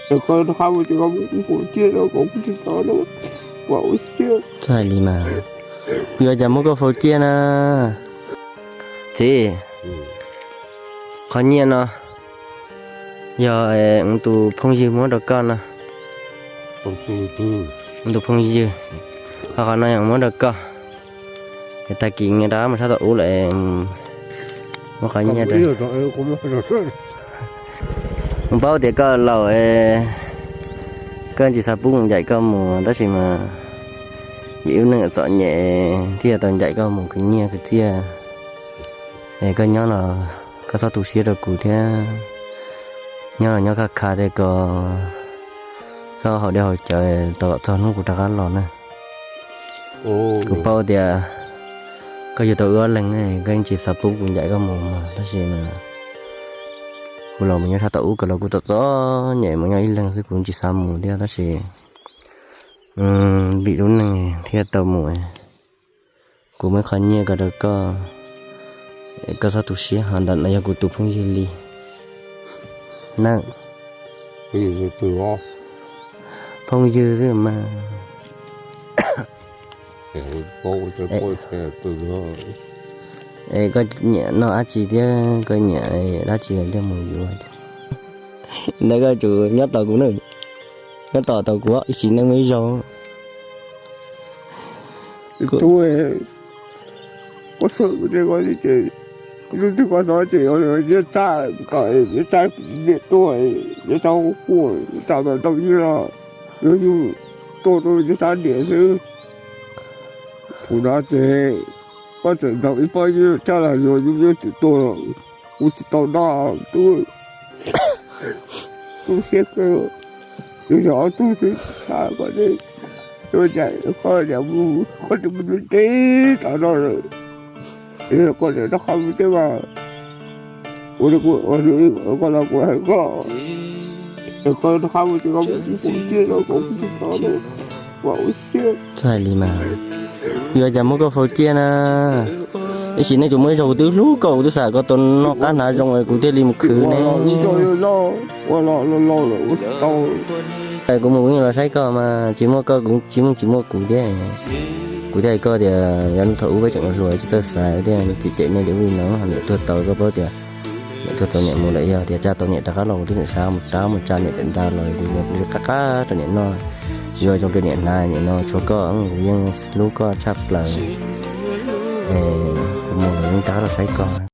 Koj rov qab mus ces koj muab kuv faus ciaj no kom kuv tsis tau na, kuv ua siab. Txhob hais li mas, kuv yuav cas muab koj faus ciaj na. Txiv, qhov nyiaj no yog tus phooj ywg muab rau koj no. Tus phooj ywg, ho qhov no yog muab rau koj. Es tag kis rov qab mus sab tom ub lawm, muab qhov nyiaj rau. Kuv paub tias koj laus, koj tsis xav pub kuv ncaim koj mus, tab sis mas vim lub neej txom nyem thiaj tau ncaim koj mus khwv nyiaj khwv txiaj. Es koj nyob los koj txhob tu siab rau kuv thiab. Nyob los nyob kaj kha thiab, koj txhob haus dej haus cawv, tau kom txog hnub kuv rov qab los na. Kuv paub tias koj yug tau wb ob leeg, koj yeej tsis xav pub kuv ncaim koj mus mas, tab sis mas kuv los mus nyob sab tom ub ko los kuv txom txom nyem, mus nyob ib leeg xwb kuv tsis xav mus thiab, tab sis vim lub neej thiaj tau mus. Kuv muab qhov nyiaj ko rau koj, koj txhob tu siab, ho ntawm no yog kuv tus phooj ywg li na. Phooj ywg xwb mas. Es koj nyiam noj dab tsi thiab koj nyiam dab tsi los coj mus yuav. Ntawd koj tsum nyob tos kuv na, nyob tos tos kuv ib sim neej muaj ib zaug. Tub, koj xav tias koj ces, lub twg koj hnov ces nyob txaj kom nyob txaj niam tuaj, nyob txaj quaj, txaj ntawd tau ywg los yog yus tuaj rau nyob txaj niam xwb. Kuv no ces koj txawm ntaus ib pob nyiaj txaj los yog yus twb tuaj, kuv tsis tau noj tub. Tub siab kawg, yus yog ob tug xwb, koj niam, koj niam mus, koj niam mus ntev tom no lawm, koj niam rov qab mus thiab mas, ua li koj los kuv hais koj, koj rov qab mus ces koj muab kuv faus ciaj no kom kuv tsis tau na, kuv ua siab. Txhob hais li mas, kuv yuav cas muab koj faus ciaj na. Ib sim neej tsuas muaj ib zaug kuv twb hlub koj, kuv twb xav kom koj tau noj qab hnav zoo kuv thiaj li mus khwv ne. Ua los los lawm ua tsis tau. Kuv mus kuv yeej los saib koj mas tsis muaj koj kuv tsis muaj, tsis muaj kuv thiab. Kuv thiaj hais koj tias yog hnub thaum ub peb tseem hluas tsis txawj xav thiaj cem cem nej tias ua li no, niam tuag tau koj paub tias niam tuag tau niam mus lawm, yog tias tsa tau niam rov qab los kuv twb niam xav mus rab mus tsa niam pem ntag los kuv qab qab rau niam noj, yuav zoo rau niam hnav, niam no tshuav koj kuv yeej hlub koj tshaj plaws. Kuv mus los yeej rov qab los saib koj.